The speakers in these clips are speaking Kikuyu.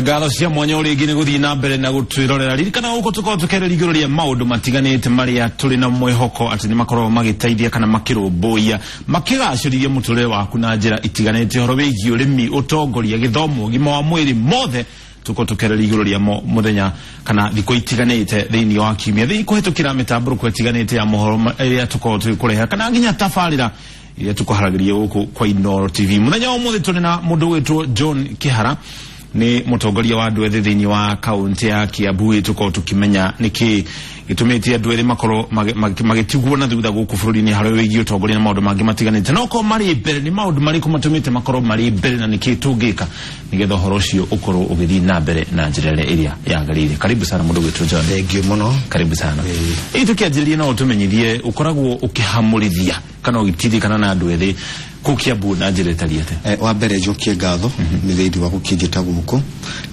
Ngatho cia mwanya ũrĩ ĩngĩ nĩ gũthiĩ na mbere na gũtwĩrorera. Ririkana gũkũ tũkoragwo tũkĩarĩria igũrũ rĩa maũndũ matiganĩte marĩa tũrĩ na mwĩhoko atĩ nĩ makoragwo magĩteithia kana makĩrũmbũiya makĩgacĩrithia mũtũrĩre waku na njĩra itiganĩte, ũhoro wĩgiĩ ũrĩmi, ũtongoria, gĩthomo, ũgima wa mwĩrĩ, mothe tũkorwo tũkĩarĩria igũrũ rĩamo mũthenya kana thikũ itiganĩte thĩinĩ wa kiumia thĩinĩ kũhetũkĩra mĩtambũrũko ĩtiganĩte ya mohoro ĩrĩa tũkoragwo tũgĩkũrehera kana nginya tabarĩra iria tũkũharagĩria gũkũ kwa Inooro TV. Mũthenya wa ũmũthĩ tũrĩ na mũndũ wĩtwo John Kĩhara, nĩ mũtongoria wa andũ ethĩ thĩinĩ wa kaunti ya Kiambu. Tũkorwo tũkĩmenya nĩkĩ gĩtũmĩte andũ ethĩ makorwo magĩtigwo na thutha gũkũ bũrũri-inĩ harĩ wĩgiĩ ũtongoria na maũndũ mangĩ matiganĩte, no korwo marĩ mbere nĩ maũndũ marĩkũ matũmĩte makorwo marĩ mbere na nĩkĩ tũngĩka nĩgetha ũhoro ũcio ũkorwo ũgĩthiĩ na mbere na njĩra ĩrĩa ĩrĩa yagĩrĩire. Karibu sana, mũndũ gwĩtwo John. Thank you mũno. Karibu sana. Ĩ tũkĩanjĩrĩria, no ũtũmenyithie ũkoragwo ũkĩhamũrithia kana ũgĩtirikana na andũ ethĩ kũu Kiambu na njĩra ĩtariĩ atĩa? Wa mbere njokie ngatho nĩ thĩinĩ wa gũkĩnjĩta gũkũ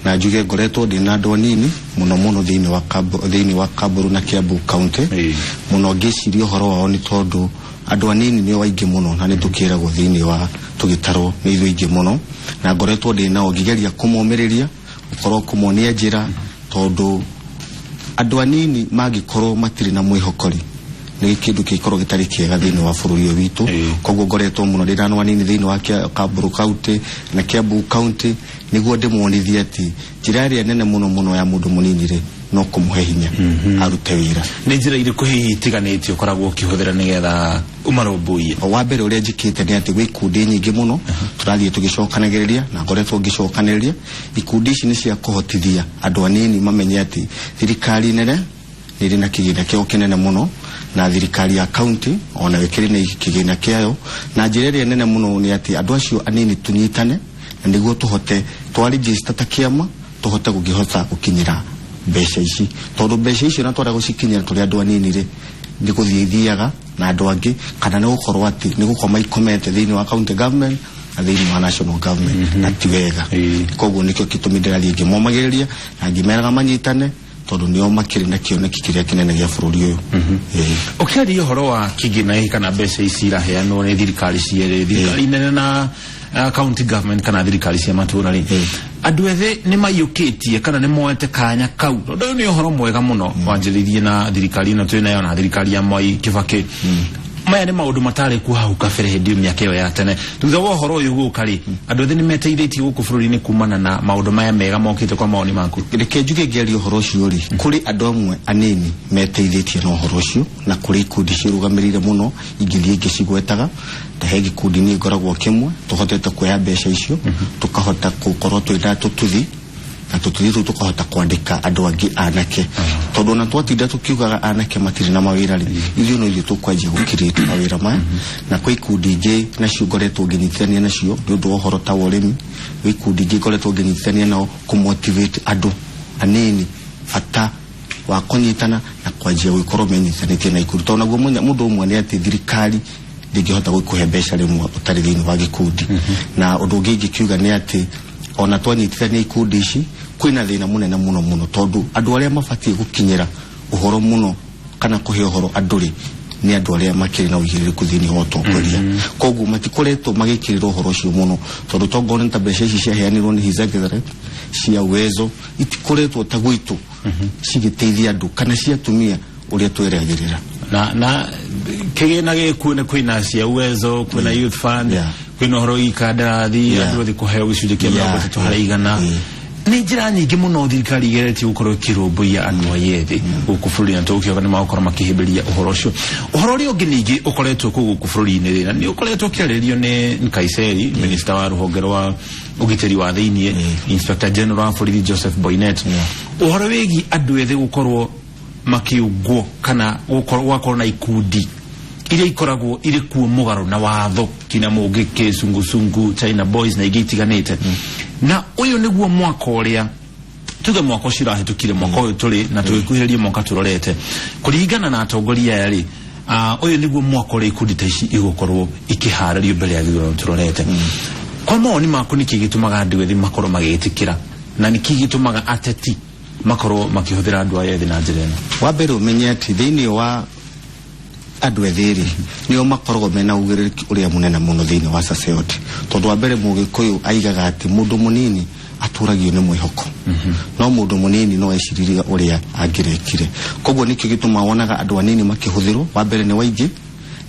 na njuge ngoretwo ndĩ na andũ anini mũno mũno thĩinĩ wa Kamburu na Kiambu County. Mũno ngĩciria ũhoro wao nĩ tondũ andũ anini nĩo aingĩ mũno na nĩ tũkĩragwo thĩinĩ wa tũgĩtarwo nĩ ithuĩ aingĩ mũno, na ngoretwo ndĩ nao ngĩgeria kũmomĩrĩria, gũkorwo kũmonia njĩra, tondũ andũ anini mangĩkorwo matirĩ na mwĩhoko rĩ, nĩ kĩndũ kĩkorwo gĩtarĩ kĩega thĩinĩ wa bũrũri ũyũ witũ. Koguo ngoretwo mũno ndĩ na andũ anini thĩinĩ wa Kamburu County na Kiambu County nĩguo ndĩmonithie atĩ njĩra ĩrĩa nene mũno mũno ya mũndũ mũnini rĩ, no kũmũhe hinya arute wĩra. Nĩ njĩra irĩkũ hihi itiganĩte ũkoragwo ũkĩhũthĩra nĩgetha ũmarũmbũiye? Wa mbere ũrĩa njĩkĩte nĩ atĩ gwĩ ikundi nyingĩ mũno tũrathiĩ tũgĩcokanagĩrĩria, na ngoretwo ngĩcokanĩrĩria ikundi ici nĩ cia kũhotithia andũ anini mamenye atĩ thirikari nene nĩ ĩrĩ na kĩgĩna kĩao kĩnene mũno na thirikari ya county onayo ĩkĩrĩ na kĩgĩna kĩayo, na njĩra ĩrĩa nene mũno nĩ atĩ andũ acio anini tũnyitane na nĩguo tũhote twa register ta kĩama, tũhote gũkĩhota gũkinyĩra mbeca ici, tondũ mbeca icio na twarega gũcikinyĩra tũrĩ andũ anini rĩ, nĩ gũthiĩ ithiaga na andũ angĩ kana nĩ gũkorwo atĩ nĩ gũkoma ikomete thĩinĩ wa county government na thĩinĩ wa national government, na ti wega. Koguo nĩkĩo gĩtũmi ndĩrathiĩ ngĩmomagĩrĩria na ngĩmeraga manyitane, tondũ nĩo makĩrĩ na kĩoneki kĩrĩa kĩnene gĩa bũrũri ũyũ. Ũkĩaria ũhoro wa kĩgĩna gĩkĩ kana mbeca ici iraheanwo nĩ thirikari cierĩ, thirikari nene na county government kana thirikari cia matũra rĩ, andũ ethĩ nĩ maiyũkĩtie kana nĩ moete kanya kau? Tondũ ũyũ nĩ ũhoro mwega mũno wanjĩrĩirie na thirikari ĩno twĩ nayo na thirikari ya Mwai Kibaki. Maya nĩ maũndũ matarĩ kuo hau kabere hĩndĩ ĩyo mĩaka ĩyo ya tene. Thutha wa ũhoro ũyũ gũka rĩ, andũ ethĩ nĩ meteithĩtie gũkũ bũrũri-inĩ kumana na maũndũ maya mega mokĩte, kwa mawoni maku? Reke njuge, ngĩaria ũhoro ũcio rĩ, kũrĩ andũ amwe anini meteithĩtie na ũhoro ũcio na kũrĩ ikundi ciĩrũgamĩrĩire mũno ingĩthiĩ ngĩcigwetaga. Ta he gĩkundi niĩ ngoragwo kĩmwe tũhotete kuoya mbeca icio, tũkahota gũkorwo twĩna tũtuthi na tũtuthi tũu tũkahota kwandĩka andũ angĩ anake, tondũ ona twatinda tũkiugaga anake matirĩ na mawĩra rĩ, ithuĩ no ithuĩ tũkwanjia gũkirĩte mawĩra maya. Na kwĩ ikundi ingĩ nacio ngoretwo ngĩnyitithania nacio nĩ ũndũ wa ũhoro ta wa ũrĩmi. Gwĩ ikundi ingĩ ngoretwo ngĩnyitithania nao kũmotivate andũ anini bata wa kũnyitana na kwanjia gũkorwo menyitanĩtie na ikundi, tondũ naguo mũndũ ũmwe nĩ atĩ thirikari ndĩngĩhota gũkũhe mbeca rĩmwe ũtarĩ thĩinĩ wa gĩkundi. Na ũndũ ũngĩ ingĩkiuga nĩ atĩ ona twanyitithania ikundi ici, kwĩna thĩna mũnene mũno mũno, tondũ andũ arĩa mabatiĩ gũkinyĩra ũhoro mũno kana kũhe ũhoro andũ rĩ, nĩ andũ arĩa makĩrĩ na ũigĩrĩrĩku thĩinĩ wa ũtongoria. Koguo matikoretwo magĩkĩrĩra ũhoro ũcio mũno, tondũ tongorwo nĩ ta mbeca ici ciaheanirwo nĩ His Excellency cia Uwezo, itikoretwo ta gwitũ cigĩteithia andũ kana cia atumia ũrĩa twĩragĩrĩra. Na kĩgĩna gĩkuo nĩ kwĩna cia Uwezo, kwĩna Youth Fund, kwĩna ũhoro wĩgiĩ kandarathi, andũ othe kũheo gĩcunjĩ kĩa 30%. Nĩ njĩra nyingĩ mũno thirikari igeretie gũkorwo ĩkĩrũmbũiya andũ aya ethĩ gũkũ bũrũri-inĩ, na tũgũkĩoga nĩ magũkorwo makĩhĩmbĩria ũhoro ũcio. Ũhoro ũrĩa ũngĩ ningĩ ũkoretwo kũu gũkũ bũrũri-inĩ rĩ, na nĩ ũkoretwo ũkĩarĩrĩrio nĩ Nkaiseri, minista wa rũhonge rwa ũgitĩri wa thĩiniĩ, Inspector General wa borithi Joseph Boynet, ũhoro wĩgiĩ andũ ethĩ gũkorwo makiungwo kana gũkorwo gwakorwo na ikundi iria ikoragwo irĩ kuo mũgarũ na watho, kina Mũngĩkĩ, Sungusungu, China Boys na ingĩ itiganĩte. Na ũyũ nĩguo mwaka ũrĩa tuge mwaka ũcio ũrahĩtũkire, mwaka ũyũ tũrĩ na tũgĩkuhĩrĩria mwaka tũrorete, kũringana na atongoria aya rĩ, ũyũ nĩguo mwaka ũrĩa ikundi ta ici igũkorwo ikĩharĩrio mbere ya gĩthurano tũrorete. Kwa mawoni maku, nĩkĩ gĩtũmaga andũ ethĩ makorwo magĩtĩkĩra na nĩkĩ gĩtũmaga ateti makorwo makĩhũthĩra andũ aya ethĩ na njĩra ĩno? Wa mbere ũmenye atĩ thĩinĩ wa andũ ethĩ rĩ, nĩo makoragwo mena ugĩrĩrĩki ũrĩa mũnene mũno thĩinĩ wa society, tondũ wa mbere mũgĩkũyũ aigaga atĩ mũndũ mũnini. Ũtũragio nĩ mwĩhoko. No mũndũ mũnini no eciririe ũrĩa angĩrekire. Koguo nĩkĩo gĩtũmaga wonaga andũ anini makĩhũthĩrwo. Wa mbere nĩ waingĩ,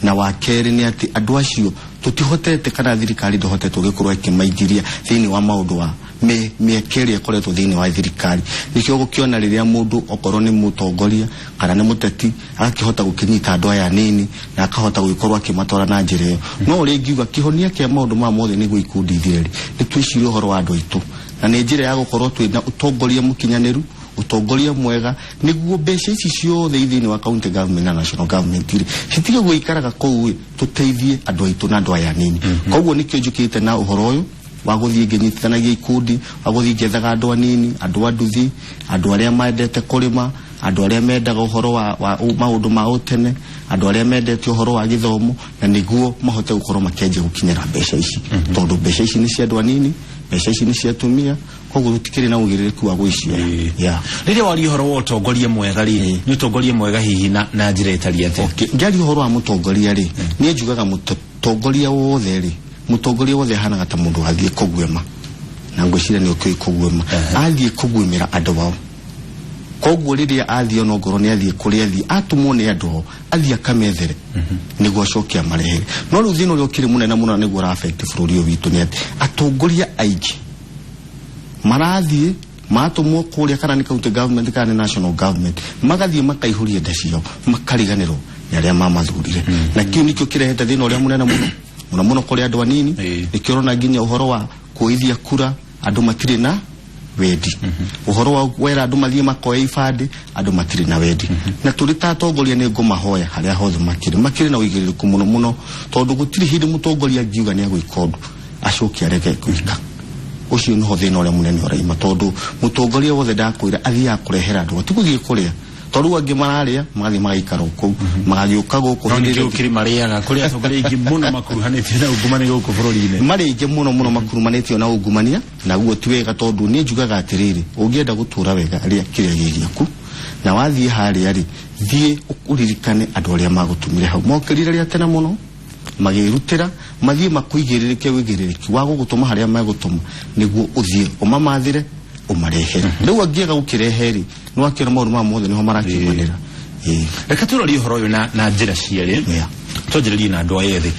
na wa kerĩ nĩ atĩ andũ acio tũtihotete, kana thirikari ndĩhotete gũgĩkorwo ĩkĩmaingĩria thĩinĩ wa maũndũ wa mĩeke ĩrĩa ĩkoretwo thĩinĩ wa thirikari. Nĩkĩo gũkĩona rĩrĩa mũndũ okorwo nĩ mũtongoria kana nĩ mũteti agakĩhota gũkĩnyita andũ aya anini na akahota gũgĩkorwo akĩmatwara na njĩra ĩyo. No ũrĩa ingiuga kĩhonia kĩa maũndũ maya mothe nĩguo ikundi ithire rĩ, nĩ twĩcirie ũhoro wa andũ aitũ, na nĩ njĩra ya gũkorwo twĩna ũtongoria mũkinyanĩru, ũtongoria mwega, nĩguo mbeca ici ciothe thĩinĩ wa county government na national government rĩ citige gũikaraga kũu, tũteithie andũ aitũ na andũ aya anini. Koguo nĩkĩo njũkĩte na ũhoro ũyũ wa gũthiĩ ngĩnyitithanagia ikundi, wa gũthiĩ ngĩethaga andũ anini, andũ a nduthi, andũ arĩa mendete kũrĩma, andũ arĩa mendaga ũhoro wa maũndũ ma ũtene, andũ arĩa mendete ũhoro wa gĩthomo, na nĩguo mahote gũkorwo makĩanjia gũkinyĩra mbeca ici, tondũ mbeca ici nĩ cia andũ anini, mbeca ici nĩ cia atumia, koguo tũtikĩrĩ na ũigĩrĩrĩku wa gwĩcioya. Rĩrĩa waria ũhoro wa ũtongoria mwega rĩ, nĩ ũtongoria mwega hihi na njĩra ĩtariĩ atĩa? Okay. Ngĩaria ũhoro wa mũtongoria rĩ, niĩ njugaga mũtongoria wothe rĩ, mũtongoria wothe ahanaga ta mũndũ wathiĩ kũguĩma, na ngwĩciria nĩ ũkĩũĩ kũguĩma. Athiĩ kũguĩmĩra andũ ao. Koguo rĩrĩa athiĩ, ona ongorwo nĩ athiĩ kũrĩa athiĩ, atũmwo nĩ andũ ao, athiĩ akamethere nĩguo acoke amarehere. No rĩu thĩna ũrĩa ũkĩrĩ mũnene mũno nĩguo ũra affect bũrũri ũyũ witũ nĩ atĩ atongoria aingĩ marathiĩ matũmwo kũrĩa, kana nĩ county government kana nĩ national government, magathiĩ makaihũria nda ciao, makariganĩrwo nĩ arĩa mamathurire. Na kĩu nĩkĩo kĩrehete thĩna ũrĩa mũnene mũno mũno mũno kũrĩ andũ anini. Nĩkĩo ũrona nginya ũhoro wa kuoithia kura andũ matirĩ na wendi, ũhoro wa wera andũ mathiĩ makoe ibandĩ andũ matirĩ na wendi. Na tũrĩ ta atongoria nĩ ngũmahoya harĩa hothe makĩrĩ na ũigĩrĩrĩku mũno mũno, tondũ gũtirĩ hĩndĩ mũtongoria angiuga nĩ agwĩka ũndũ acoke arege gwĩka. Ũcio nĩho thĩna ũrĩa mũnene ũraima, tondũ mũtongoria wothe ndakwĩra athiaga kũrehera andũ, ti gũthiĩ kũrĩa, tondũ angĩ mararĩa magathiĩ magaikara o kũu, magagĩũka gũkũ. No nĩkĩo kĩrĩ marĩaga kũrĩ atongoria aingĩ mũno makuruhanĩtio na ungumania gũkũ bũrũri-inĩ. Marĩ aingĩ mũno mũno makurumanĩtio na ungumania, naguo ti wega, tondũ niĩ njugaga atĩrĩrĩ, ũngĩenda gũtũra wega rĩa kĩrĩa gĩ gĩaku, na wathiĩ harĩa rĩ, thiĩ ũririkane andũ arĩa magũtũmire hau, mokĩrire rĩa tene mũno magĩrutĩra, mathiĩ makũigĩrĩrĩke ũigĩrĩrĩki wa gũgũtũma harĩa megũtũma, nĩguo ũthiĩ ũmamathĩre ũmarehere. Rĩu angĩaga gũkĩrehe rĩ, nĩ wakĩona maũndũ maya mothe nĩho marakiumanĩra. Reke tũrorie ũhoro ũyũ na njĩra cierĩ. Twanjĩrĩrie na andũ aya ethĩ.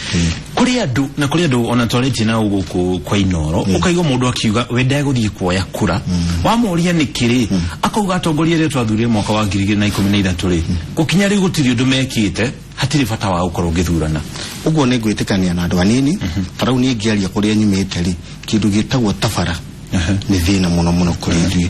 Kũrĩ andũ na kũrĩ andũ ona twarĩtie nao gũkũ kwa Inooro, ũkaigua mũndũ akiuga we ndegũthiĩ kuoya kura. Wamũria nĩkĩ rĩ, akauga atongoria arĩa twathurire mwaka wa 2013 rĩ, gũkinya rĩu gũtirĩ ũndũ mekĩte, hatirĩ bata wa gũkorwo ngĩthurana. Ũguo nĩ ngwĩtĩkania na andũ anini. Ta rĩu niĩ ngĩaria kũrĩa nyumĩte rĩ, kĩndũ gĩtagwo tabara nĩ thĩna mũno mũno kũrĩ ithuĩ.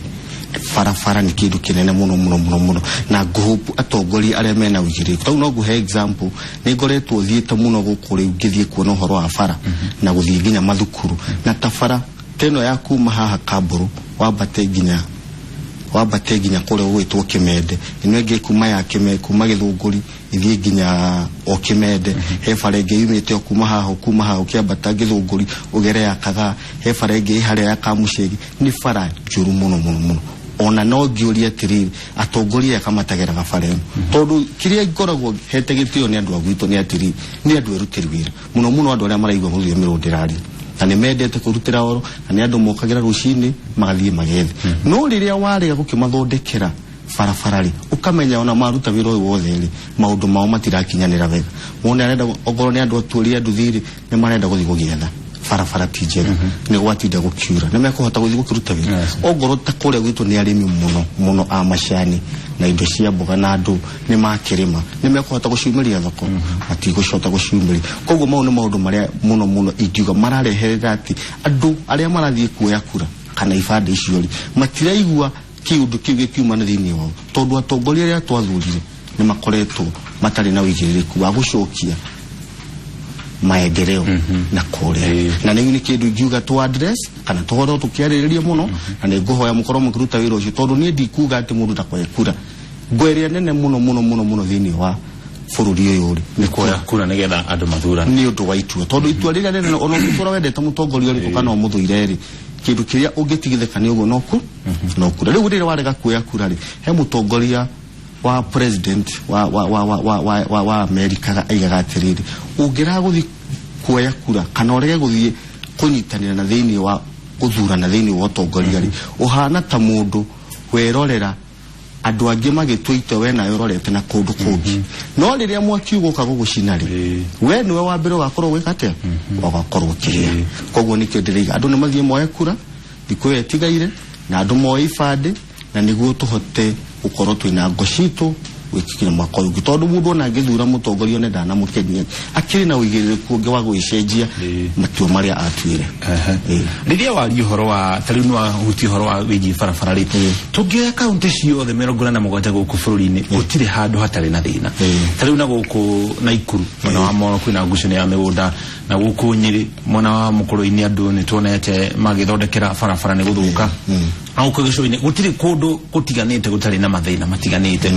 Barabara nĩ kĩndũ kĩnene mũno mũno mũno mũno, na ngũhope atongoria arĩa mena ũigĩrĩrĩku. Tau no ngũhe example, nĩ ngoretwo thiĩte mũno gũkũ rĩu ngĩthiĩ kuona ũhoro wa bara na gũthiĩ nginya mathukuru, na tabara ta ĩno ya kuma haha Kambũrũ wambate nginya kũrĩa gũgwĩtwo Kĩmende, ĩno ĩngĩ kuma ya Kĩme, kuma Gĩthũngũri ĩthiĩ nginya o Kĩmende, he bara ĩngĩ yumĩte o kuma haha ũkĩambata Gĩthũngũri ũgere ya Kagaa, he bara ĩngĩ ĩ harĩa ya Kamucegi. Nĩ bara njũru mũno mũno mũno. Ona no ngĩũrie atĩrĩrĩ, atongoria aya kamatageraga bara ĩno, tondũ kĩrĩa ngoragwo hete gĩtĩo nĩ andũ a gwitũ nĩ atĩrĩrĩ, nĩ andũ erutĩri wĩra mũno mũno, andũ arĩa maraigua rũthiomi rũrũ ndĩraria, na nĩ mendete kũrutĩra oro, na nĩ andũ mokagĩra rũcinĩ magathiĩ magethe. No rĩrĩa warega gũkĩmathondekera barabara rĩ, ũkamenya ona maruta wĩra ũyũ wothe rĩ, maũndũ mao matirakinyanĩra wega. Wone arenda okorwo nĩ andũ atuĩria nduthi rĩ, nĩ marenda gũthiĩ gũgĩetha, barabara ti njega, nĩ gwatinda gũkiura, nĩ mekũhota gũthiĩ gũkĩruta wĩra? Ongorwo ta kũrĩa gwitũ nĩ arĩmi mũno mũno a macani na indo cia mboga, na andũ nĩ makĩrĩma, nĩ mekũhota gũciumĩria thoko? Matigũcota gũciumĩria. Koguo mau nĩ maũndũ marĩa mũno mũno ingiuga marareherera atĩ andũ arĩa marathiĩ kuoya kura kana ibandĩ icio rĩ, matiraigua kĩũndũ kĩu gĩkiuma na thĩinĩ wao, tondũ atongoria arĩa twathurire nĩ makoretwo matarĩ na ũigĩrĩrĩku wa gũcokia maendeleo na kũrĩa. Na nĩu nĩ kĩndũ ingiuga tu address kana tũkorwo tũkĩarĩrĩria mũno, na nĩ ngũhoya mũkorwo mũkĩruta wĩra ũcio, tondũ niĩ ndikuga atĩ mũndũ ndakoe kura. Ngo ĩrĩa nene mũno mũno mũno mũno thĩinĩ wa bũrũri ũyũ rĩ, nĩ kuoya kura nĩgetha andũ mathurane. Nĩ ũndũ wa itua, tondũ itua rĩrĩa rĩnene, ona ũngĩtũra wendete mũtongoria ũrĩkũ kana ũmũthũire rĩ, kĩndũ kĩrĩa ũngĩtigithĩka nĩ ũguo no kura. Rĩu rĩrĩa warega kuoya kura rĩ, he mũtongoria wa president wa America aigaga atĩrĩrĩ, ũngĩraga gũthiĩ kuoya kura kana ũrege gũthiĩ kũnyitanĩra na thĩinĩ wa Gũthurana thĩinĩ wa ũtongoria rĩ, ũhana ta mũndũ werorera andũ angĩ magĩtua itua, we nawe ũrorete na kũndũ kũngĩ, no rĩrĩa mwaki ũgũka gũgũcina rĩ, we nĩwe wa mbere ũgakorwo gwĩka atĩa, ũgakorwo ũkĩhĩa. Koguo nĩkĩo ndĩraiga andũ nĩ mathiĩ moe kura thikũ ĩyo ĩtigaire, na andũ moe ibandĩ, na nĩguo tũhote gũkorwo twĩna ngo citũ gwĩkinya mwaka ũyũ ũngĩ, tondũ mũndũ ona angĩthura mũtongoria one ndanamũkenia, akĩrĩ na ũigĩrĩrĩku ũngĩ wa gwĩcenjia matua marĩa atuire. Rĩrĩa waria ũhoro wa ta rĩu nĩ wahutia ũhoro wa wĩgiĩ barabara rĩ, tũngĩoya kaunti ciothe 47 gũkũ bũrũri-inĩ, gũtirĩ handũ hatarĩ na thĩna. Ta rĩu na gũkũ Naikuru mwena wa Moro kwĩna ngucanio ya mĩgũnda, na gũkũ Nyĩrĩ mwena wa Mũkũrũ-inĩ andũ nĩ tuonete magĩthondekera barabara nĩ gũthũka, na gũkũ gĩcũa-inĩ gũtirĩ kũndũ gũtiganĩte gũtarĩ na mathĩna matiganĩte.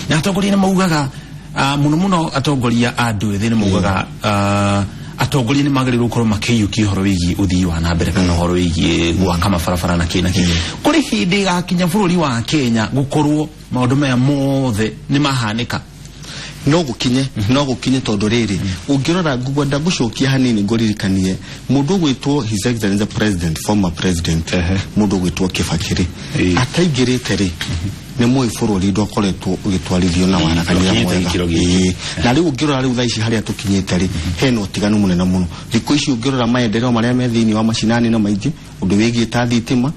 Na atongoria nĩ maugaga, mũno mũno atongoria a andũ ethĩ nĩ maugaga, atongoria nĩ magĩrĩirwo gũkorwo makĩiyũkia ũhoro wĩgiĩ ũthii wa na mbere kana ũhoro wĩgiĩ gwaka mabarabara na kĩ na kĩ. Kũrĩ hĩndĩ ĩgakinya bũrũri wa Kenya gũkorwo maũndũ maya mothe nĩ mahanĩka? No gũkinye, no gũkinye, tondũ rĩrĩ, ũngĩrora, ngwenda ngũcokia hanini ngũririkanie mũndũ ũgwĩtwo His Excellency President, former president, mũndũ ũgwĩtwo Kibaki rĩ, ataingĩrĩte rĩ, nĩ mũĩ bũrũri ndwakoretwo ũgĩtwarithio na waragania Ndwakinyĩte mwega. gĩkĩro gĩkĩ. Na rĩu ũngĩrora rĩu thaa ici harĩa tũkinyĩte rĩ, hena ũtiganu mũnene mũno. Thikũ ici ũngĩrora maendeleo marĩa me thĩinĩ wa macinani na maingĩ, ũndũ wĩgiĩ ta thitima,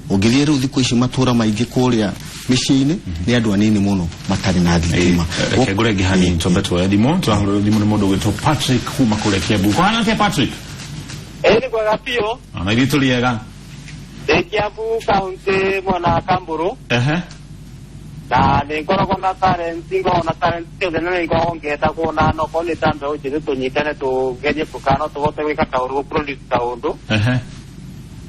ũngĩthiĩ rĩu thikũ ici matũra maingĩ kũrĩa mĩciĩ-inĩ, nĩ andũ anini mũno matarĩ na thitima. Reke ngũrenge hanini twambe tuoe thimũ. Twahũrĩrwo thimũ nĩ mũndũ ũgwĩtwo Patrick kuma kũrĩa Kiambu. Kũhana atĩa, Patrick? Ĩĩ, nĩ kwega biũ. Ona ithuĩ tũrĩ ega. Ndĩ Kiambu kaunti mwena wa Kamburu. Na nĩ ngoragwo na talent, ngoragwo na talent ciothe, na nĩ ngoragwo ngĩenda kuona nokorwo nĩ ta mbeũ njĩthĩ tũnyitane tũgerie kana no tũhote gwĩka kaũndũ, gũ produce kaũndũ.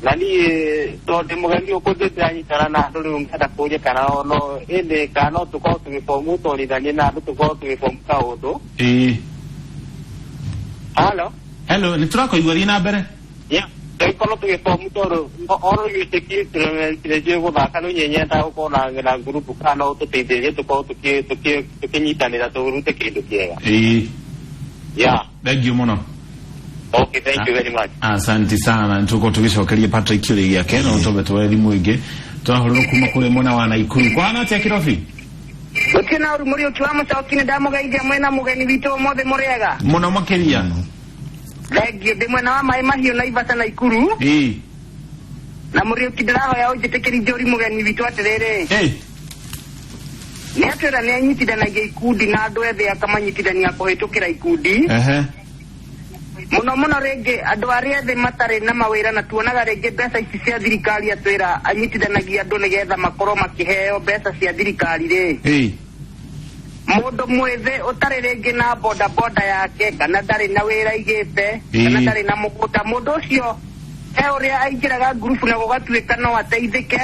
Na niĩ tondũ ndĩ mũgeni gũkũ, ndĩranyitana na andũ, rĩu ngenda kũria kana no ĩndĩ kana no tũkorwo tũgĩbomu twarithanie na andũ, tũkorwo tũgĩbomu kaũndũ. Halo? Hello, nĩ tũrakũigua, thiĩ na mbere. Yeah, tũgĩkorwo tũgĩbomu tondũ oro music instrument nĩnjũĩ gũthaka, rĩu niĩ nyendaga gũkorwo na group kana no tũteithĩrĩrie tũkorwo tũkĩnyitanĩra tũrute kĩndũ kĩega. Yeah. Thank you mũno. Okay, thank you very much. Asante sana. Tuko tugicokeria Patrick kĩũria gĩake, no twambe tuoe thimũ ĩngĩ. Twahũrĩrwo kuma kũrĩa mwena wa Naikuru. Kũhana atĩa, Kĩrobi? Gũtirĩ na ũru, Mũriũki wa Mũcoki, nĩ ndamũgeithia mwena mũgeni witũ ũmũthĩ, mũrĩega? Mũno makĩria. Thengiũ. Ndĩ mwena wa Maĩ Mahiũ, Naivasha, Naikuru. Na Mũriũki, ndĩrahoya ũnjĩtĩkĩri njũri mũgeni witũ atĩrĩrĩ, nĩ atwĩra nĩ anyitithanagia ikundi na andũ ethĩ, akamanyitithania kũhĩtũkĩra ikundi, mũno mũno rĩngĩ andũ arĩa ethĩ matarĩ na mawĩra, na tuonaga rĩngĩ mbeca ici cia thirikari, atwĩra anyitithanagia andũ nĩgetha makorwo makĩheo mbeca cia thirikari rĩ, mũndũ mwĩthĩ ũtarĩ rĩngĩ na boda boda yake, kana ndarĩ na wĩra aigĩte, kana ndarĩ na mũgũnda, mũndũ ũcio he ũrĩa aingĩraga ngurubu na gũgatuĩka no ateithĩke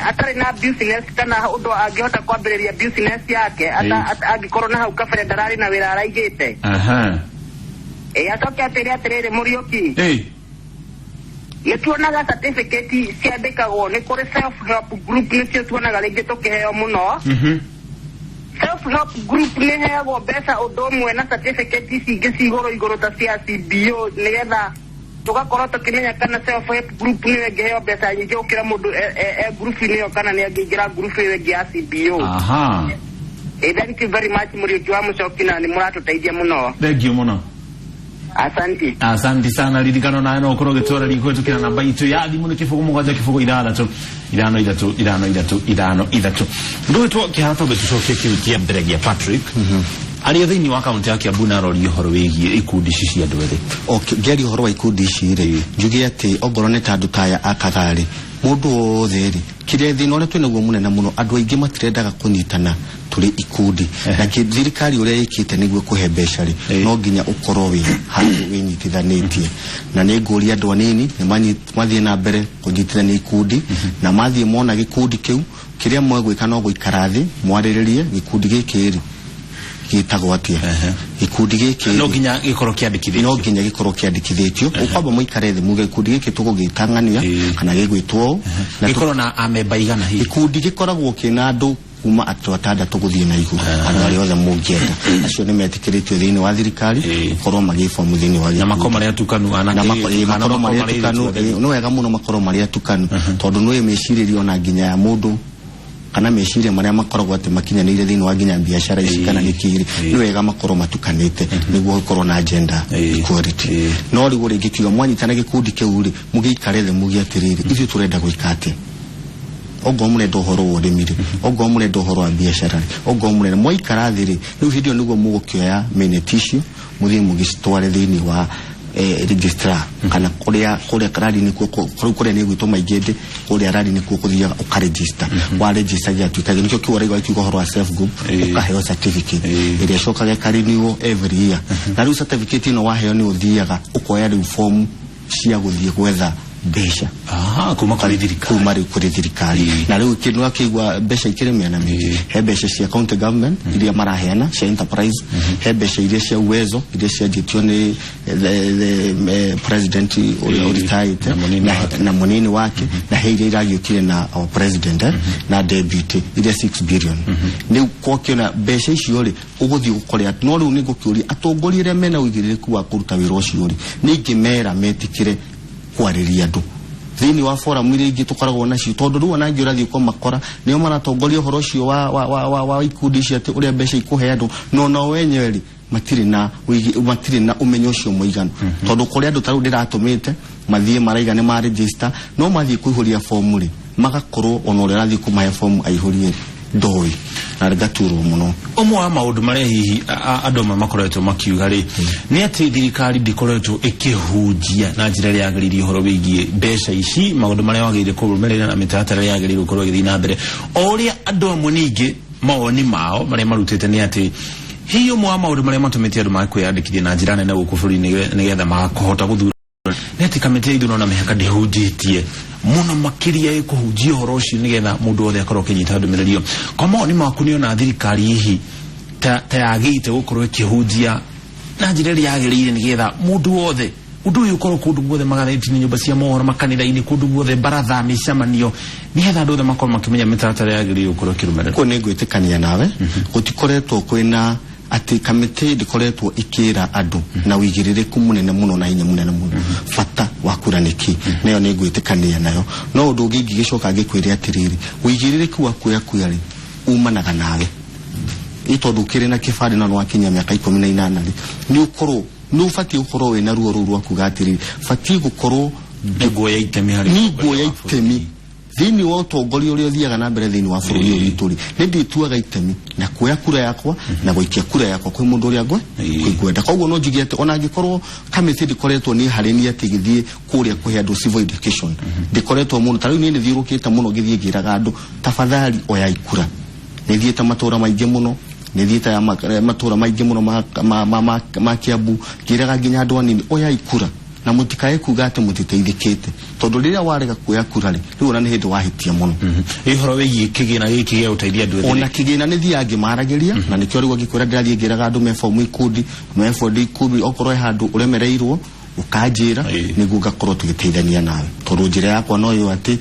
atarĩ na business kana ũndũ angĩhota kwambĩrĩria business yake, angĩkorwo na hau kabere ndararĩ na wĩra araigĩte? Ĩ, acoke atĩrĩ, atĩrĩrĩ Mũriũki, nĩ tuonaga certificate ciandĩkagwo nĩ kũrĩ self help group, nĩcio tuonaga rĩngĩ tũkĩheo mũno. Self help group nĩ heagwo mbeca ũndũ ũmwe na certificate ici ingĩ ci igũrũ igũrũ ta cia CBO, nĩgetha tũgakorwo tũkĩmenya kana self help group nĩyo ĩngĩheo mbeca nyingĩ gũkĩra mũndũ e group-inĩ ĩyo, kana nĩ angĩingĩra group ĩyo ĩngĩ ya CBO? Thank you very much, Mũriũki wa Mũcoki, na nĩ mũratũteithia mũno. Thank you mũno. Asante. Asante sana. Ririkano nawe no ũkorwo ũgĩtwarĩria kũhĩtũkĩra namba itũ ya thimũ, nĩ 07063535353. Ndũgĩtwo kĩhara, twambe tũcokie kĩu kĩa mbere gĩa Patrick arĩa thĩinĩ wa kaunti ya Kiambu, na aroria ũhoro wĩgiĩ ikundi ici cia andũ ethĩ. Okay, ngĩaria ũhoro wa ikundi ici rĩ, njuge atĩ ongorwo nĩ ta andũ ta aya a Kagarĩ, mũndũ wothe rĩ, kĩrĩa thĩna ũrĩa twĩnaguo mũnene mũno, andũ aingĩ matirendaga kũnyitana tũrĩ ikundi. Na thirikari ũrĩa ĩkĩte nĩguo kũhe mbeca rĩ, no nginya ũkorwo wĩ handũ wĩnyitithanĩtie. Na nĩ ngũria andũ anini nĩ mathiĩ na mbere kũnyitithania ikundi, na mathiĩ mona gĩkundi kĩu, kĩrĩa mwegwĩka no gũikara thĩ mwarĩrĩrie gĩkundi gĩkĩ rĩ, gĩtagwo atĩa, gĩkundi gĩkĩ. No nginya gĩkorwo kĩandĩkithĩtio? No nginya gĩkorwo kĩandĩkithĩtio. Ũkwamba mũikare thĩ muge gĩkundi gĩkĩ tũgũgĩtang'ania kana gĩgwĩtwo ũũ na Gĩkorwo na amemba igana hihi? Gĩkundi gĩkoragwo kĩna andũ Kuma andũ atandatũ gũthiĩ na igũrũ, andũ arĩa othe mũngĩenda acio nĩ metĩkĩrĩtio thĩinĩ wa thirikari gũkorwo magĩbomu thĩinĩ wa na makorwo marĩ atukanu anake, makorwo marĩ atukanu, nĩ wega mũno makorwo marĩ atukanu tondũ nĩ mecirĩrio ona nginya ya mũndũ kana meciria marĩa makoragwo atĩ makinyanĩire thĩinĩ wa nginya biacara ici kana nĩ kĩrĩ, nĩ wega makorwo matukanĩte nĩguo gũkorwo na gender equality. No rĩu rĩngĩ kiuga mwanyitana gĩkundi kĩu rĩ, mũgĩikare thĩ muge atĩrĩrĩ, ithuĩ tũrenda gwĩka atĩa? Ongorwo mũrenda ũhoro wa ũrĩmi rĩ, ongorwo mũrenda ũhoro wa biacara rĩ, ongorwo mũrenda, mwaikara thĩ rĩ, rĩu hĩndĩ ĩyo nĩguo mũgũkĩoya minute icio mũthiĩ mũgĩcitware thĩinĩ wa registrar kana kũrĩa rari nĩkuo kũrĩa nĩ gwĩtwo maingĩ ndĩ kũrĩa rari nĩkuo kũthiaga ũkaregister. Wa register gĩatuĩka nĩkĩo kĩu ũraigua gĩkiuga ũhoro wa self group, ũkaheo certificate ĩrĩa ĩcokaga ĩkarenew every year. Na rĩu certificate ĩno waheo nĩ ũthiaga ũkoya rĩu form cia gũthiĩ gwetha mbeca kuma kũrĩ thirikari, kuma rĩu kũrĩ thirikari. Na rĩu kĩndũ akĩigua mbeca ikĩrĩ mĩena mĩingĩ, he mbeca cia county government iria maraheana cia enterprise, he mbeca iria cia Uwezo iria cianjĩtio nĩ the president ũrĩa ũritaĩte na mũnini wake, na he iria iragĩũkire na our president na deputy iria 6 billion. Nĩ kwakĩona mbeca icio rĩ ũgũthiĩ gũkorea. No rĩu nĩ ngũkĩũria atongoria arĩa mena ũigĩrĩrĩku wa kũruta wĩra ũcio rĩ, nĩ ingĩmera metĩkĩre kwarĩria andũ thĩinĩ wa forum iria ingĩ tũkoragwo nacio, tondũ rĩu ona angĩ ũrathiĩ kũmakora nĩo maratongoria ũhoro ũcio wa ikundi icio atĩ ũrĩa mbeca ikũheanwo, no nao wenyewe rĩ matirĩ na ũmenyo ũcio mũiganu. Tondũ kũrĩ andũ ta rĩu ndĩratũmĩte mathiĩ maraiga nĩ ma register, no mathiĩ kũihũria fomu rĩ magakorwo ona ũrĩa ũrathiĩ kũmahe fomu aihũrie ndoĩ na ngaturwo mũno. Ũmwe wa maũndũ marĩa hihi andũ amwe makoretwo makiuga rĩ nĩ atĩ thirikari ndĩkoretwo ĩkĩhunjia na njĩra ĩrĩa yagĩrĩire ũhoro wĩgiĩ mbeca ici, maũndũ marĩa wagĩrĩire kũrũmĩrĩra na mĩtaratara ĩrĩa yagĩrĩire gũkorwo ĩgĩthiĩ na mbere. O ũrĩa andũ amwe ningĩ mawoni mao marĩa marutĩte nĩ atĩ hihi ũmwe wa maũndũ marĩa matũmĩte andũ mage kwĩyandĩkithia na njĩra nene gũkũ bũrũri-inĩ nĩgetha makahota gũthura nĩ atĩ kamĩtĩ ya ithurano na mĩhaka ndĩhunjĩtie mũno makĩria ĩkũhunjia ũhoro ũcio nĩgetha mũndũ wothe akorwo akĩnyita ndũmĩrĩri ĩyo. Kwa mawoni maku nĩ ona thirikari hihi ta yagĩrĩte gũkorwo ĩkĩhunjia na njĩra ĩrĩa yagĩrĩire nĩgetha mũndũ wothe ũndũ ũyũ ũkorwo kũndũ guothe, magathĩti-inĩ, nyũmba cia mohoro, makanitha-inĩ, kũndũ guothe, baratha, mĩcemanio, nĩgetha andũ othe makorwo makĩmenya mĩtaratara yagĩrĩire gũkorwo ĩkĩrũmĩrĩrwo? Kũu nĩ ngwĩtĩkania nawe, gũtikoretwo kwĩna atĩ kamĩtĩ ndĩkoretwo ĩkĩra andũ na ũigĩrĩrĩku mũnene mũno na hinya mũnene mũno bata wa kura nĩkĩ, nayo nĩ ngwĩtĩkania nayo. No ũndũ ũngĩ ingĩgĩcoka ngĩkwĩre atĩrĩrĩ, ũigĩrĩrĩku wa kuoya kura rĩ umanaga nawe, ĩ tondũ ũkĩrĩ na kĩbandĩ na nĩwakinyia mĩaka 18 rĩ, nĩ ũkorwo nĩ ũbatiĩ gũkorwo wĩna ruo rũu rwa kuga atĩrĩrĩ, batiĩ gũkorwo nĩ itemi harĩ nĩ itemi thĩinĩ wa ũtongoria ũrĩa ũthiaga na mbere thĩinĩ wa bũrũri ũyũ witũ rĩ, nĩ ndĩtuaga itemi na kuoya kura yakwa na gũikia kura yakwa kwĩ mũndũ ũrĩa ngwenda. Koguo no njuge atĩ ona angĩkorwo kamĩtĩ ndĩkoretwo nĩ harĩ atĩ gĩthiĩ kũrĩa kũhe andũ civil education, ndĩkoretwo mũno. Ta rĩu niĩ nĩthiũrũkĩte mũno ngĩthiĩ ngĩraga andũ tafadhali oyai kura. Nĩthiĩte matũra maingĩ mũno, nĩthiĩte matũra maingĩ mũno ma Kiambu, ngĩraga nginya andũ anini oyai kura na mũtikae kuga atĩ mũtiteithĩkĩte, tondũ rĩrĩa warega kuoya kura rĩ, rĩu ona nĩ hĩndĩ wahĩtia mũno. Ũhoro wĩgiĩ kĩgĩna gĩkĩ gĩa gũteithia andũ ethĩ, ona kĩgĩna nĩ thiaga ngĩmaragĩria, na nĩkĩo rĩu angĩkwĩra ndĩrathiĩ ngĩraga andũ me bomu ikundi, me bondi ikundi, okorwo he handũ ũremereirwo ũkanjĩra nĩguo ngakorwo tũgĩteithania nawe, tondũ njĩra yakwa no ĩyo atĩ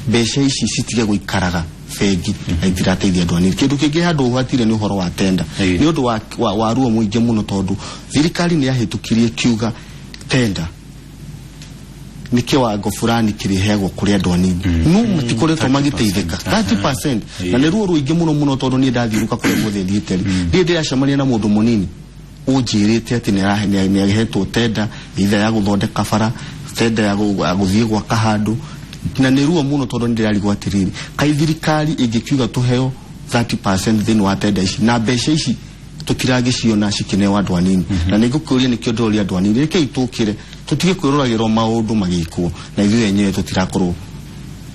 mbeca ici citige gũikaraga bengi na itirateithia andũ anini. Kĩndũ kĩngĩ handũ ũhwatire nĩ ũhoro wa tenda, nĩ ũndũ wa ruo mũingĩ mũno, tondũ thirikari nĩ yahĩtũkirie kiuga tenda nĩ kĩwango fulani kĩrĩheagwo kũrĩ andũ anini, no matikoretwo magĩteithĩka 30%, na nĩ ruo rũingĩ mũno mũno, tondũ niĩ ndathiũrũka kũrĩa guothe thiĩte rĩ, niĩ ndĩracemania na mũndũ mũnini ũnjĩrĩte atĩ nĩahetwo tenda either ya gũthondeka bara, tenda ya gũthiĩ gwaka handũ, na nĩ ruo mũno tondũ nĩndĩrarigwo atĩrĩrĩ, kaĩ thirikari ĩngĩkiuga tũheo 30% thĩinĩ wa tenda ici na mbeca ici tũtiragĩciona cikĩneo andũ anini. Na nĩngũkũria nĩkĩo ndĩroria andũ anini, rekei tũkĩre tũtige kwĩroragĩrwo maũndũ magĩkwo na ithuĩ enyewe tũtirakorwo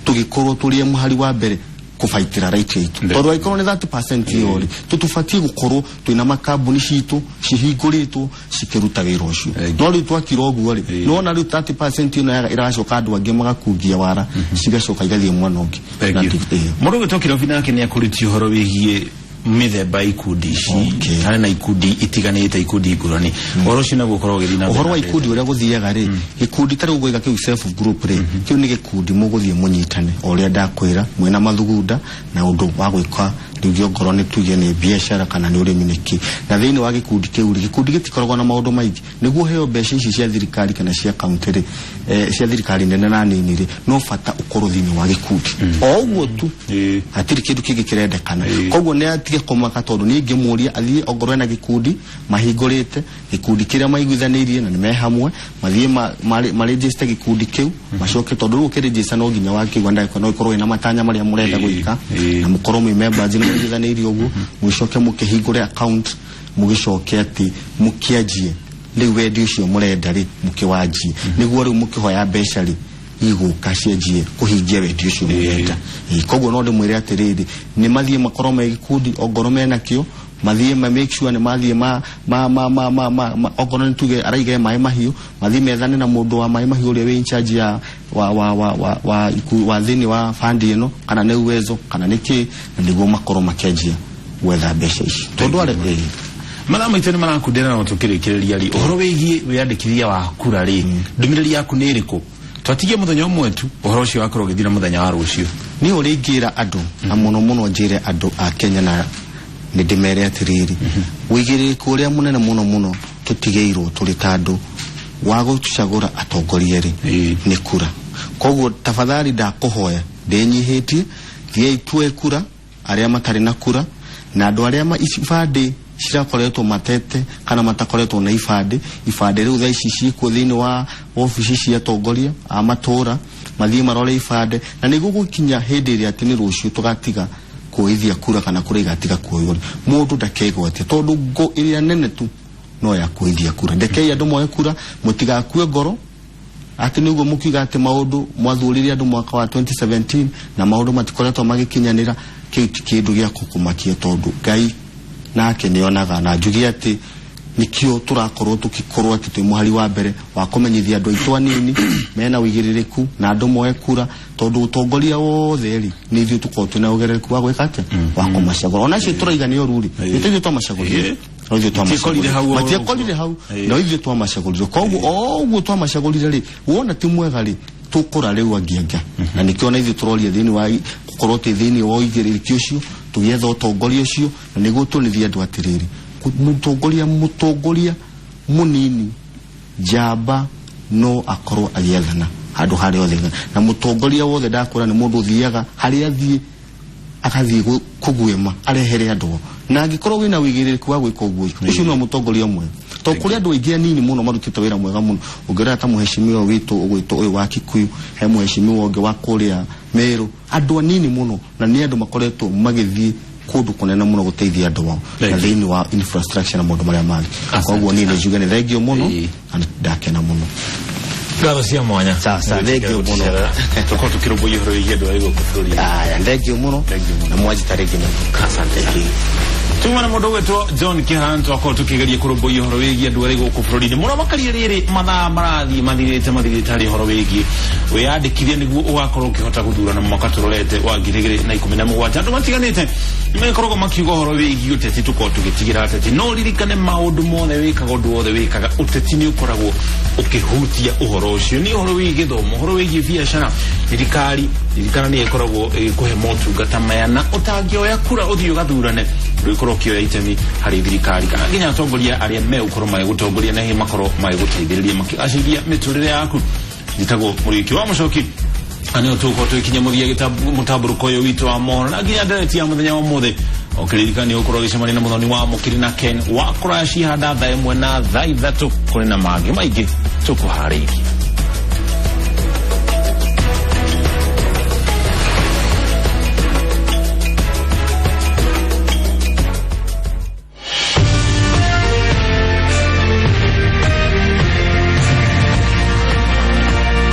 tũgĩkorwo tũrĩ mũhari wa mbere kũbaitĩra right itũ, tondũ angĩkorwo nĩ 30% ĩyo rĩ, tũtũbatiĩ gũkorwo twĩna makambuni citũ cihingũrĩtwo cikĩruta wĩra ũcio. No rĩu twakira ũguo rĩ, nĩwona rĩu 30% ĩno ĩracoka andũ angĩ magakungia wara, cigacoka igathiĩ mwena ũngĩ. Mũndũ ũgĩtwo Kĩrobi nake nĩ akũrĩtie ũhoro wĩgiĩ Mĩthemba ya ikundi ici. Harĩ na ikundi itiganĩte, ikundi ngũrani, ũhoro ũcio naguo ũkoragwo ũgĩthiĩ na mbere Ũhoro wa na mbere. Ikundi ũrĩa gũthiaga rĩ, gĩkundi ta rĩu ngũiga kĩu self group rĩ, kĩu nĩ gĩkundi mũgũthiĩ mũnyitane o ũrĩa ndakwĩra mwĩna mathugunda na ũndũ wa gwĩka, rĩngĩ ongorwo nĩ tuge nĩ biacara kana nĩ ũrĩmi nĩkĩ. Na thĩinĩ wa gĩkundi kĩu rĩ, gĩkundi gĩtikoragwo na maũndũ maingĩ. Nĩguo ũheo mbeca ici cia thirikari kana cia kaunti rĩ, cia thirikari nene na nini rĩ, no bata ũkorwo thĩinĩ wa gĩkundi o ũguo tu. Hatirĩ kĩndũ kĩngĩ kĩrendekana. Koguo nĩ atige kũmaka, tondũ niĩ ingĩmũria athiĩ ongorwo ena gĩkundi, mahingũrĩte gĩkundi kĩrĩa maiguithanĩirie na nĩ me hamwe, mathiĩ marĩnjĩste gĩkundi kĩu, macoke, tondũ rĩu ũkĩrĩnjĩsta no nginya wakĩigua ndagĩka no ĩkorwo ĩna matanya marĩa mũrenda gwĩka na mũkorwo mwĩ members nĩ maiguithanĩirie ũguo, mũcoke mũkĩhingũre account, mũgĩcoke atĩ mũkĩanjie rĩu wendi ũcio mũrenda rĩ, mũkĩwanjie, nĩguo rĩu mũkĩhoya mbeca rĩ, igũka cianjie kũhingia wendi ũcio mũrenda. Koguo no ndĩmwĩre atĩrĩrĩ, nĩ mathiĩ makorwo me gĩkundi, ongorwo mena kĩo mathiĩ ma make sure nĩ mathiĩ ma ma ma ma ma ma ma ongorwo nĩ tuge araiga maĩ mahiũ, mathiĩ methane na mũndũ wa maĩ mahiũ ũrĩa wĩ in charge ya wa wa wa wa wa iku, wa thĩinĩ wa fund ĩno, kana nĩ Uwezo kana nĩ kĩ, na nĩguo makorwo makĩanjia gwetha mbeca ici tondũ arĩ Mathaa maitũ nĩ marakundĩra, no tũkĩrĩkĩrĩria rĩ, ũhoro wĩgiĩ wĩyandĩkithia wa kura rĩ, ndũmĩrĩri yaku nĩ ĩrĩkũ? Twatigie mũthenya ũmwe tu, ũhoro ũcio wakorwo ũgĩthira mũthenya wa rũciũ. Nĩ ũrĩa ingĩra andũ, na mũno mũno njĩre andũ a Kenya na nĩ ndĩmere atĩrĩrĩ, wĩigĩrĩrĩku ũrĩa mũnene mũno mũno tũtigĩirwo tũrĩ ta andũ wa gũcagũra atongoria rĩ, nĩ kura. Koguo tafadhali ndakũhoya ndĩnyihĩtie, thiĩi tuoe kura arĩa matarĩ na kura, na andũ arĩa ibandĩ cirakoretwo matete kana matakoretwo na ibandĩ, ibandĩ rĩu thaa ici ciĩkuo thĩinĩ wa obici cia atongoria a matũra, mathiĩ marore ibandĩ, na nĩguo gũkinya hĩndĩ ĩrĩa atĩ nĩ rũciũ tũgatiga kuoithia kura kana kura igatiga kuoywo, mũndũ ndakegwatia, tondũ ngo ĩrĩa nene tu no ya kuoithia kura. Ndekei andũ moe kura, mũtigakue ngoro atĩ nĩguo mũkiuga atĩ maũndũ mwathurire andũ mwaka wa 2017 na maũndũ matikoretwo magĩkinyanĩra. Kĩu ti kĩndũ gĩa kũkũmakia, tondũ Ngai nake nĩonaga, na njuge atĩ nikio tũrakorwo tũgĩkorwo atĩ twĩ mũhari wa mbere wa kũmenyithia andũ aitũ anini mena ũigĩrĩrĩku na andũ moe kura, tondũ ũtongoria wothe rĩ, nĩ ithuĩ tũkorwo twĩna ũigĩrĩrĩku wa gwĩka atĩa, wa kũmacagũra. Ona acio tũraiga nĩ oru rĩ, nĩ ithuĩ twamacagũrire, no ithuĩ Matiekorire hau twamacagũrire, matiekorire hau, no ithuĩ twamacagũrire. Koguo o ũguo twamacagũrire rĩ, wona ti mwega rĩ, tũkũra rĩu angĩ, na nĩkĩo na ithuĩ tũroria thĩinĩ wa gũkorwo twĩ thĩinĩ wa ũigĩrĩrĩki ũcio tũgĩetha ũtongoria ũcio, na nĩguo tuonithie andũ atĩrĩrĩ, mũtongoria mũnini njamba no akorwo agĩathana handũ harĩa othe, na mũtongoria wothe ndakũra nĩ mũndũ ũthiaga harĩa athiĩ agathiĩ kũguĩma arehere andũ, na angĩkorwo wĩna wĩigĩrĩrĩki wa gwĩka ũguo, ũcio no mũtongoria mwega, tondũ kũrĩ andũ aingĩ anini mũno marutĩte wĩra mwega mũno. Ũngĩrora ta mũheshimiwa witũ ũgwĩtwo ũyũ wa Kikuyu, he mũheshimiwa ũngĩ wa kũrĩa Meru, andũ anini mũno, na nĩ andũ makoretwo magĩthiĩ kũndũ kũnene mũno gũteithia andũ ao na thĩinĩ wa infrastructure na maũndũ marĩa mangĩ. Koguo niĩ nĩ njuge nĩ thengio mũno na nĩ ndakena mũno. Ngatho cia mwanya. Sawa sawa, thengio mũno. Tũkorwo tũkĩrũmbũiya ũhoro wĩgiĩ andũ arĩa gũkũ bũrũri-inĩ. Aya, thengio mũno. Thengio mũno. Na mwanjita rĩngĩ na Asante. Tuma na mũndũ ũgwĩtwo John Kĩharan, twakorwo tũkĩgeria kũrũmbũiya ũhoro wĩgiĩ andũ arĩa gũkũ bũrũri-inĩ mũno makĩria rĩrĩ mathaa marathiĩ mathirĩte harĩ ũhoro wĩgiĩ wĩyandĩkithie nĩguo ũgakorwo ũkĩhota gũthurana mwaka tũrorete wa 2017. Andũ matiganĩte nĩmagĩkoragwo makiuga ũhoro wĩgiĩ ũteti, tũkorwo tũgĩtigĩra ateti, no ririkane maũndũ mothe wĩkaga, ũndũ wothe wĩkaga, ũteti nĩ ũkoragwo ũkĩhutia ũhoro ũcio, nĩ ũhoro wĩgiĩ gĩthomo, ũhoro wĩgiĩ biacara, thirikari ririkana nĩ ĩkoragwo ĩgĩkũhe motungata maya, na ũtangĩoya kura ũthiĩ ũgathurane ndũgĩkorwo ũkĩoya itemi harĩ thirikari kana nginya atongoria arĩa megũkorwo magĩgũtongoria na hihi makorwo magĩgũteithĩrĩria makĩgacĩria mĩtũrĩre yaku. Njĩtagwo Mũrĩki wa Mũcoki, na nĩo tũgũkorwo tũgĩkinya mũthia mũtambũrũko ũyũ witũ wa mohoro na nginya ndereti ya mũthenya wa ũmũthĩ. Ũkĩririkana nĩ ũgũkorwo ũgĩcemania na mũthoni wa Mũkiri na Ken wa kũracihanda thaa 1 na thaa 3. Kũrĩ na mangĩ maingĩ tũkũharĩirie.